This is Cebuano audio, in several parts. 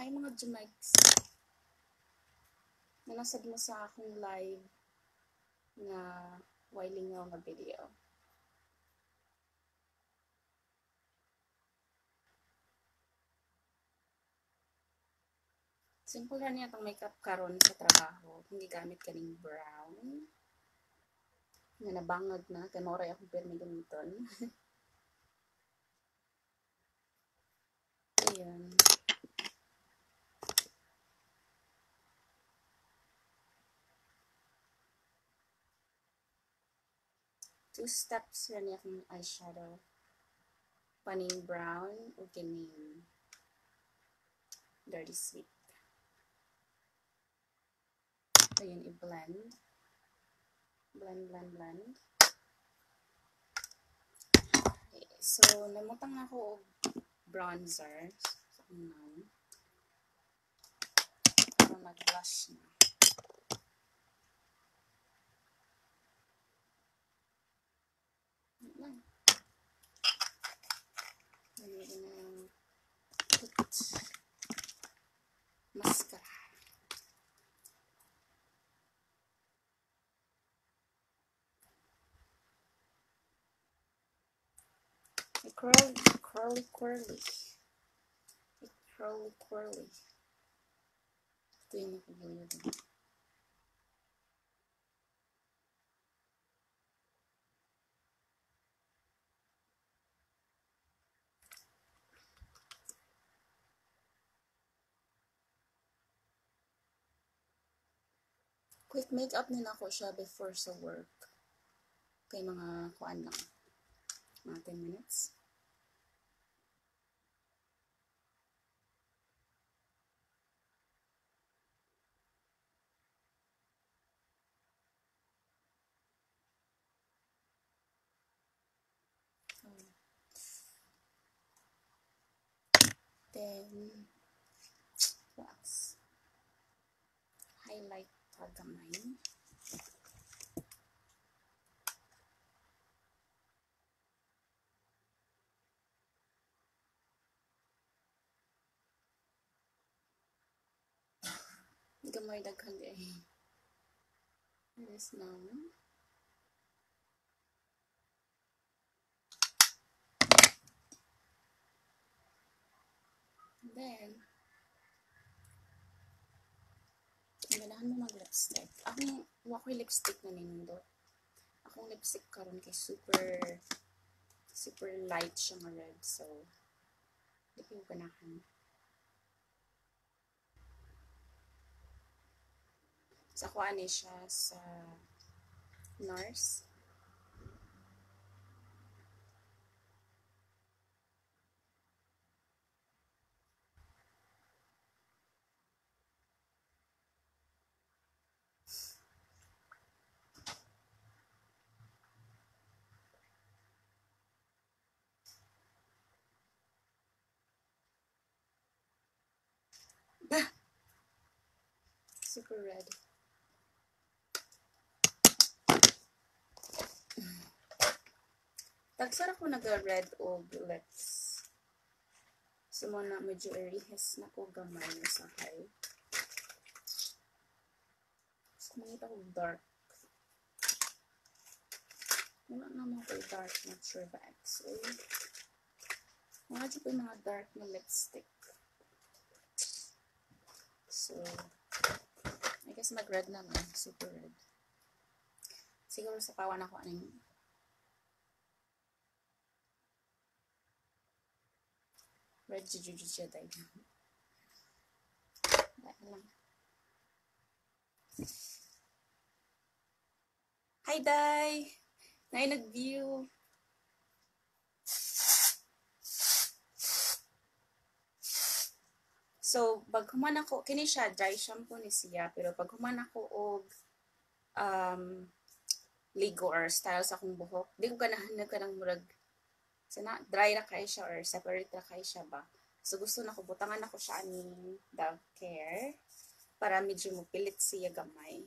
Hi mga Jumex. Nanasad mo sa akong live nga while nga video. Simple ra niya itong makeup karon sa trabaho. Hindi gamit kaning brown. Nga nabangag na. Kaya mauray akong pirmi gamiton. Ayan. Two steps ra niya akong eyeshadow. Paning brown o kining Dirty Sweet. Ayun, i-blend. Blend, blend, blend. Okay, so, namutang ako og bronzer sa akong naong. Para mag-blush na. Lang. Then we're gonna put mascara. Curly, curly, curly. Curly, curly. Ito yung nakagawin din. Quick makeup nila ako siya before sa work. Kay mga kuan lang. Mga 10 minutes. Then, what else? Highlight gamay. Gamay daghan eh. This now. Then, ganahan mo mag-lipstick. Akong, wa ko'y lipstick na nindot. Akong lipstick karon kay super, super light siya nga red. So, di ko ganahan. Sa kuan ni siya sa NARS. Super red. Tagsara ko naga-red og lips. So, mo na medyo erihis na ko gamay sa kay. So, mangita ko dark. Wala naman ko dark na sure bag. So, wala ko yung mga dark na lipstick. So, I guess mag-red na lang. Super red. Siguro sa kawan ako aning red juju Jedi. Lang. Hi, Day! Nay nag-view. So, pag human ako, kini siya, dry shampoo ni siya, pero pag human ako og ligo or style sa akong buhok, di ko ganahan na kanang murag, sana, dry ra kay siya or separate ra kay siya ba. So, gusto na ko, butangan ako siya aning Dove Care para medyo mopilit siya gamay.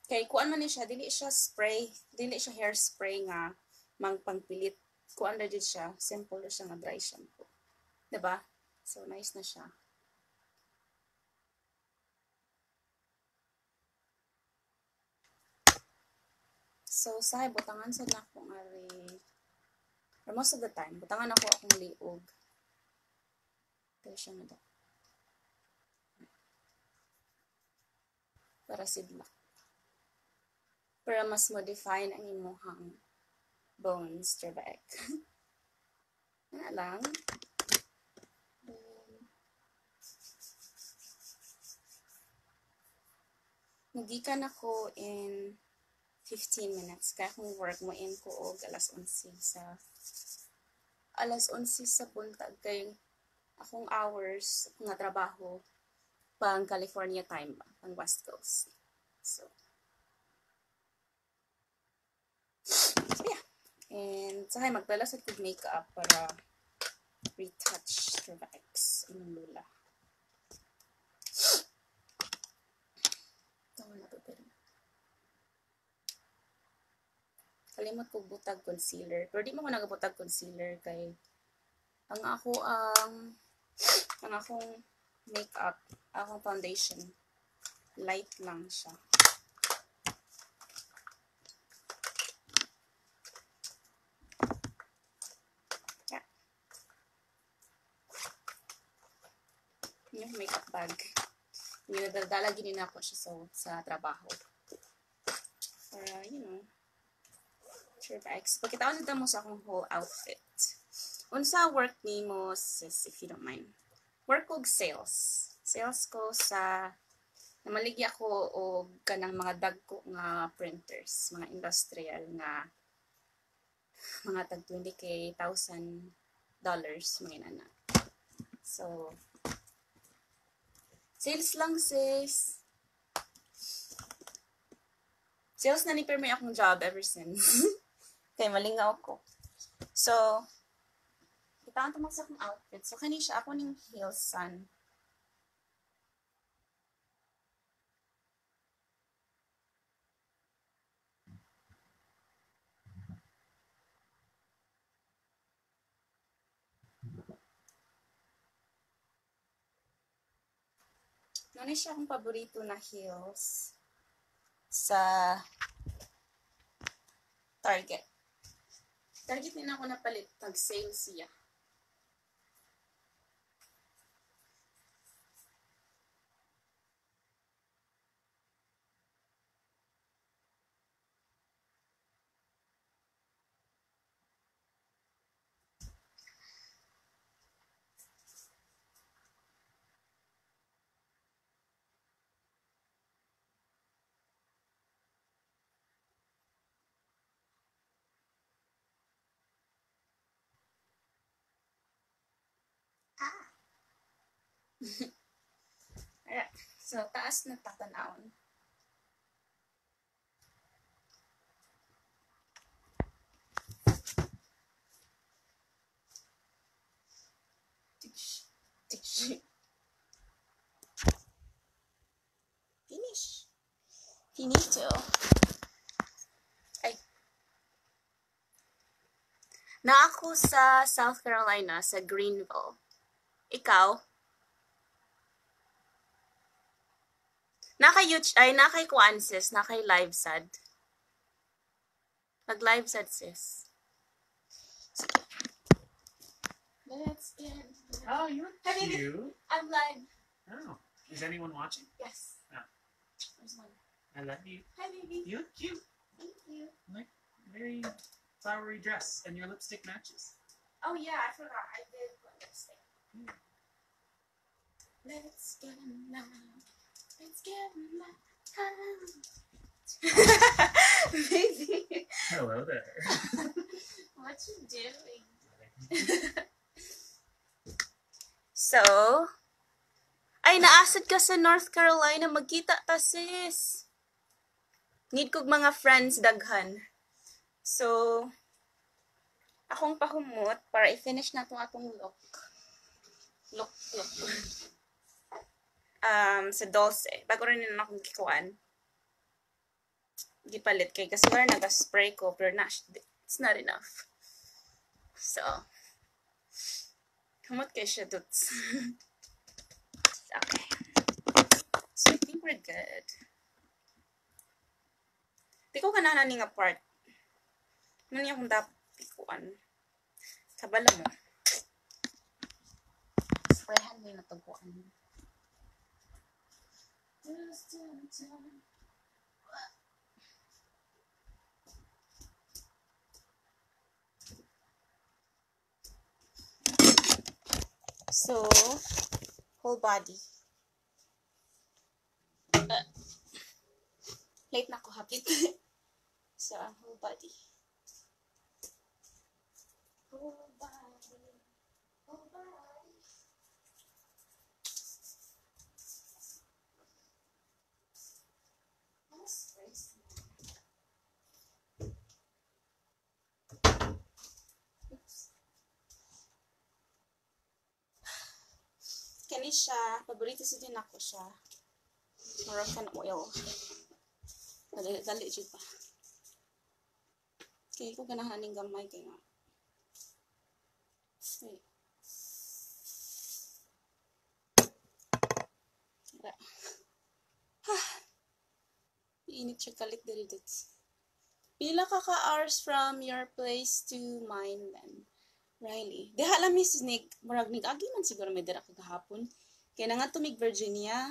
Kay kuan man ni siya, dili siya spray, dili siya hairspray nga mangpangpilit. Kuan ra jud siya, simple ra siya nga dry shampoo. 'Di ba? So nice na siya. So sahay butangan sad nako nga ri. Or most of the time, butangan ako akong liog. Kaya siya nga daw. Para sidlak. Para mas mo-define ang imuhang bones, Trebek. Ano lang. Then, mugikan ako in 15 minutes. Kaya akong work mo in ko og alas 11 sa alas 11 sa buntag kay akong hours nga trabaho pang California time ba, pang West Coast. So yeah. And sahay magdala sa kog makeup para retouch Trebek imong lula. Ito na to pero. Kalimot kog butag concealer. Pero di mo ko nagabutag concealer kay ang ako ang akong makeup, akong foundation, light lang siya. Yeah. Yung makeup bag. Ginadala gini na ako siya sa trabaho. Para, you know, Trebek. Pagkita ko mo sa akong whole outfit. Unsa work nimo, sis, if you don't mind? Work og sales. Sales ko sa, namaligya ko og kanang mga dagko nga printers, mga industrial nga mga tag 20K, $1,000, mga inana. So, sales lang, sis. Sales na ni permi akong job ever since. Kay malingaw ko. So, kitaan to sa akong outfit. So, kani siya, ako ning heels sun. Ano siya akong paborito na heels sa Target. Target din ako napalit pag sale siya. Alright. So, taas na tatanawon. Finish. Finito. Ay. Na ako sa South Carolina, sa Greenville. Ikaw? Naka YouTube, ay naka kuan sis, naka live sad. Nag live sad sis. Let's get. Oh, you're cute. I'm live. Oh, is anyone watching? Yes. Oh. There's one. I love you. Hi, baby. You look cute. Thank you. Like very flowery dress, and your lipstick matches. Oh yeah, I forgot. I did put lipstick. Yeah. Let's get now. Let's get now. Baby. Hello there. What you doing? So, ay, naasad ka sa North Carolina. Magkita ta, sis. Need kog mga friends daghan. So, akong pahumot para i-finish na itong atong look. Look, look. Sa Dolce. Bago rin na akong kikuan. Gipalit kay kasi wala naga-spray ko pero na, it's not enough. So, kamot kay siya dudes. Okay. So, I think we're good. Di ko ganahan ani nga part. Ano niya akong dapat ikuan. Kabalo mo. Sprayhan mo yung natugkuan. So, whole body. Late na ko hapit. So, whole body. Whole body. Whole body. Oops. Kani siya, paborito sa din ako siya. Moroccan oil. Dali, dali jud pa. Kaya ko ganahan ning gamay kay nga. Wait. Ra. Init siya kalit diri dudes. Pila ka hours from your place to mine then? Riley. Diha lang mi sis Nick, murag nig-agi man siguro may dira kagahapon. Kaya na nga tumig Virginia.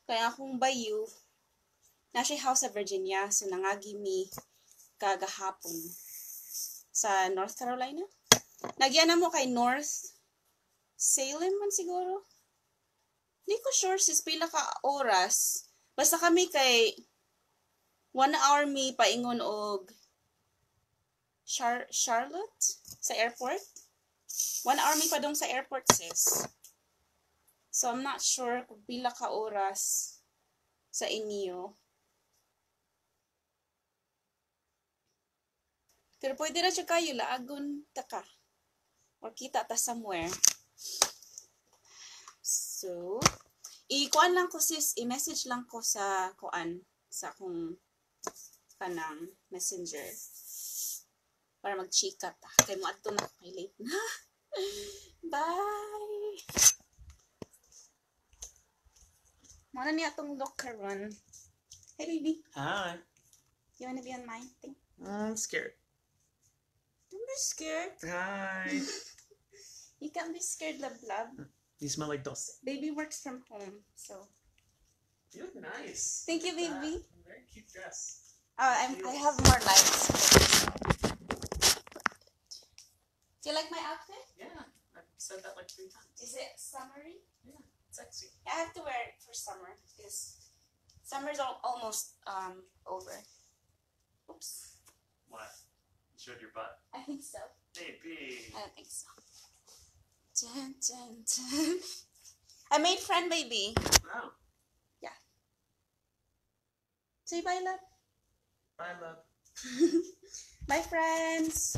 Kaya akong bayu, na siya house sa Virginia, so nangagi mi kagahapon sa North Carolina. Nagyan na mo kay North Salem man siguro. Hindi ko sure sis pila ka oras. Basta kami kay 1 hour mi paingon og Charlotte sa airport. 1 hour mi padong sa airport, sis. So I'm not sure kung pila ka oras sa inyo. Pero pwede na siya kayo, laagon ta ka. Or kita ta somewhere. So, i-kuan lang ko sis, i-message lang ko sa kuan, sa akong kanang messenger. Para mag-chika ta. Kay mo adto na ko kay late na. Bye! Mao na niya atong look karon. Hey baby, Hi. You wanna be on my thing? I'm scared. Don't be scared. Hi. You can't be scared, love love. You smell like dulce. Baby works from home, so. You look nice. Thank you, Look at baby. that. Very cute dress. Oh, I have more lights. Do you like my outfit? Yeah, I've said that like three times. Is it summery? Yeah, sexy. I have to wear it for summer because summer's almost over. Oops. What? You showed your butt. I think so. Baby. I don't think so. Dun, dun, dun. I made friend, baby. Wow. Yeah. Say bye, love. Bye, love. Bye, friends.